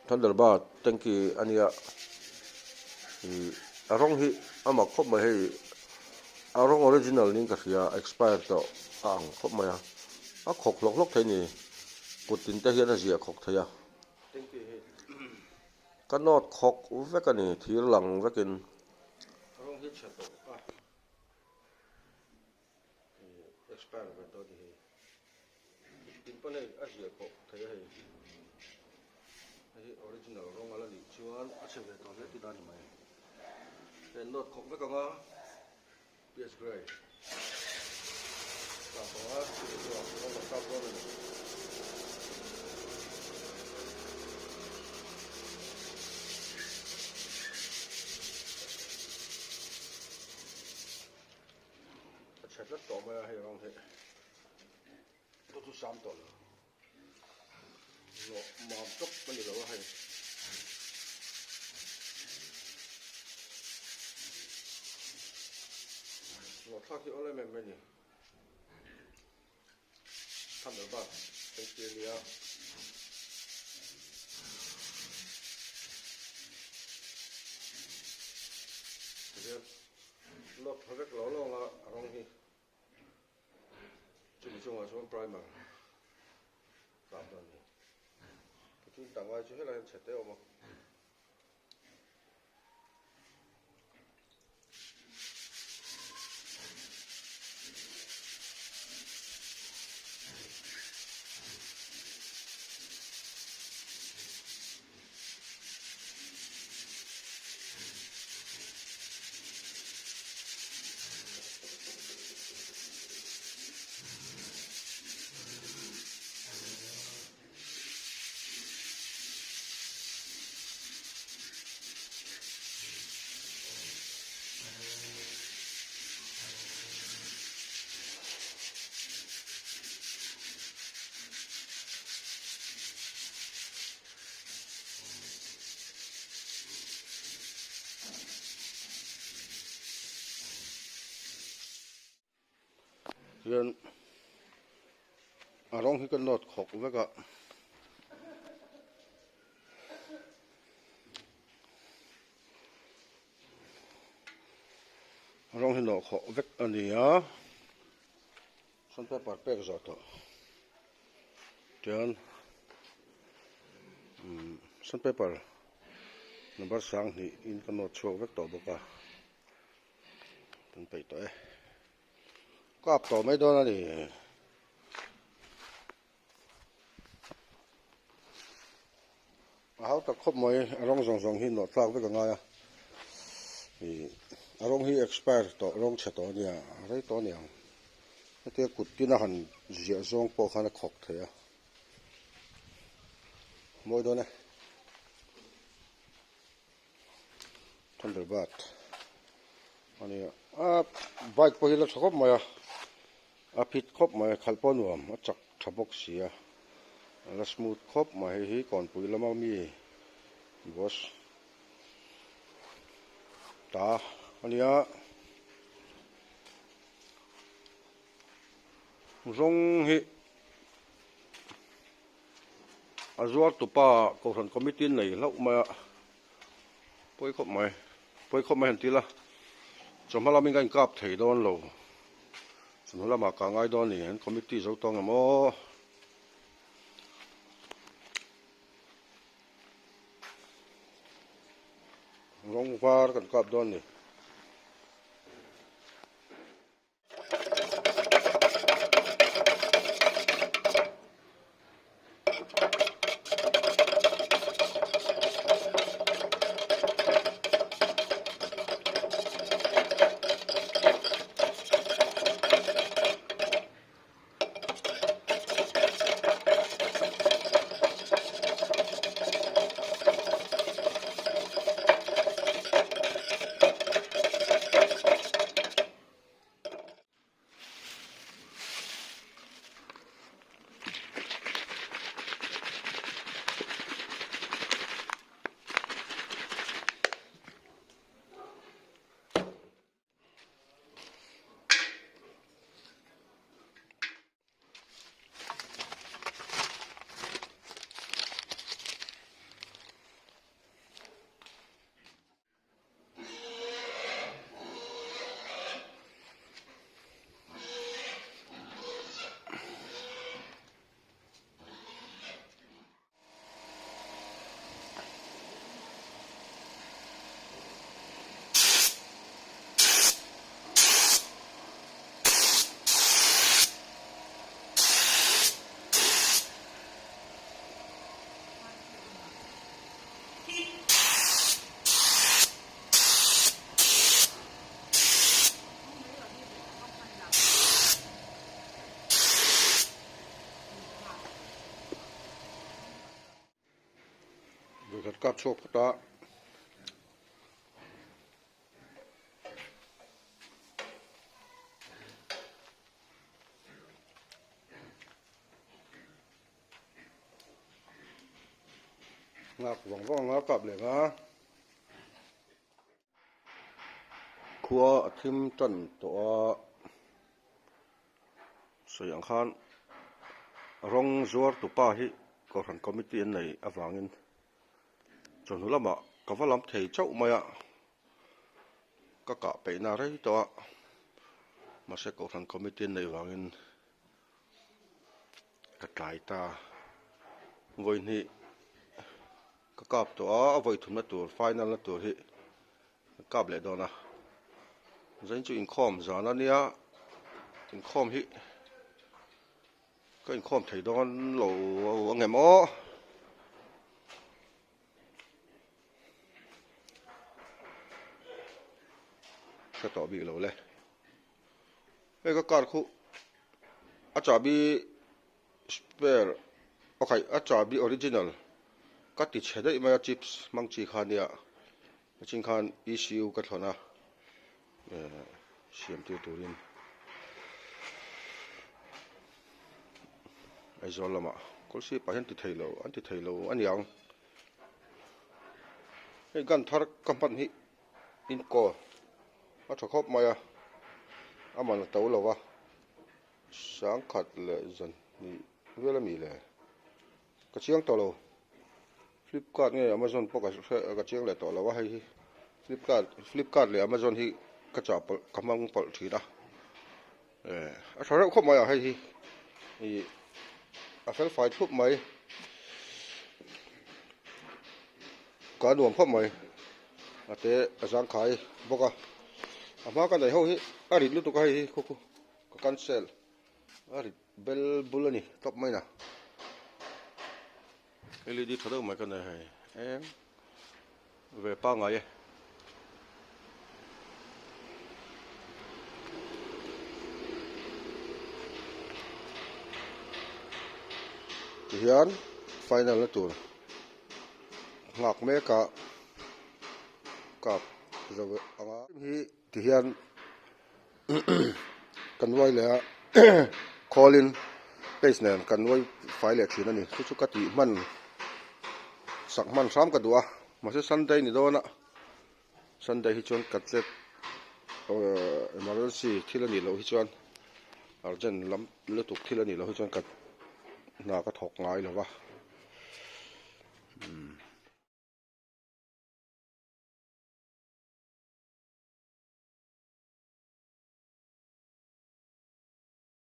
Thunderbird tanky a nia ih a rawng hi a mak khawp mai hei a rawng original niin ka hria expire tawh a ang khawp mai a a khawk hlawk hlawk thei a ni kut tin te hian a ziah khawk thei a ka nawt khawk vek a ni thir lang vekin a rawng hi chhe tawh a. Expire ve tawh a ni hei. Tin pawn hei a ziah pawh thei a hei. Hei hi original rawng ala nih chuan a chhe ve tawh hle tih dan a ni mai. Hei an nawt khawk vek ang a PS grey kap ang a chumi hnuah rawng kan kap dawn a ni. A chhe tlat tawh mai a hei rawng hi chu chu sam tawh lo nawh mam tawp a ni lo a hei nawh thlak hi awlai em em mai a ni Thunderbird kan thlir a nia. Tihian nawt tha vek lo lawng a a rawng hi chumi chungah chuan primer kap dawn a ni. Tichuan tangai chu helai hian chhe te a awm a. Hian a rawng hi ka nawt khawk vek a a rawng hi nawh khawk vek a ni a sandpaper pek zawh tawh tian umm sandpaper number 20 in ka nawt chhuak vek tawh bawk a. Kan peih tawh e. Kap tawh mai dawn a ni. A hau tak khawp mai a rawng zawng zawng hi nawh tlak vek a ngai a. Ih a rawng hi expire tawh rawng chhe tawh a nia a rei tawh a ni ang. Hetia kut tin a han ziah zawng pawh khan a khawk thei a. Mawi dawn e. Thunderbird a ni a bike pawh hi la tha khawp mai a a fit khawp mai a khalh pawh a nuam a chak tha bawk si a a la smooth khawp mai hei hi kawnpui lama mi boss ta a nia rawng hi. A zuar tupa kohhran committee nei hlauh mai a pawi khawp mai pawi khawp mai han ti ila chawhma lamin ka inkap thei dawn lo chawhma lamah ka ngai dawn a ni an committee zo tawng em aw. Rawng var kan kap dawn a ni. Vawikhat kap chhuak phawt a. Nghak vang vang anga kap leh ang a. Khua a thim tan tawh a, sawi ang khan rawng zuar tupa hi Kohhran committee an nei avangin chawhnu lamah ka va lam thei chauh mai a, ka kah peihna rei tawh a, mahse Kohhran committee an neih vangin ka tlai ta vawihnih. Ka kap tawh a, a vawi thumna tur final na tur hi ka kap leh dawn a, zain chu inkhawm zan a nia, inkhawm hi ka inkhawm thei dawn lo ang em aw. Hre tawh bik lo le, hei ka car khu a chahbi Spare a khaih a chahbi original ka ti chhe daih mai a chips hmang chi kha nia nichin khan ECU ka thlawn a eh siam tir turin Aizawl lamah kawlsip ah hian ti thei lo an ti thei lo a niang hei gun thar ka hman hi inkaw a tha khawp mai a a man a to lo va. Sangkhat leh zanhnih vel a mi le? Ka chiang tawh lo. Flipkart nge Amazon pawh ka hre ka chiang leh tawh lo a hei hi. Flipkart Flipkart leh Amazon hi ka chah pawlh ka hmang pawlh thin a. Eh a tha reuh khawp mai a hei hi. Ih a fel fai thlup mai. Ka nuam khawp mai. A te a zangkhai bawk a. A hma ka neih ho hi a rit lutuk a hei hi khu khu. Ka cancel a rit bel bul a ni tawp mai na. LED tha deuh mai ka nei hei eng ve pangngai e. Tihian final na tur nghak mek a kap zo anga hi tihian Kan nuai leh a khawlin paste nen kan nuai fai leh thin a ni chu chu ka tih hman sak hman hram ka duh a mahse sunday ni dawn a sunday hi chuan ka chet ehh emergency thil a nih loh hi chuan urgent lam lutuk thil a nih loh hi chuan ka hna ka thawk ngai lo va.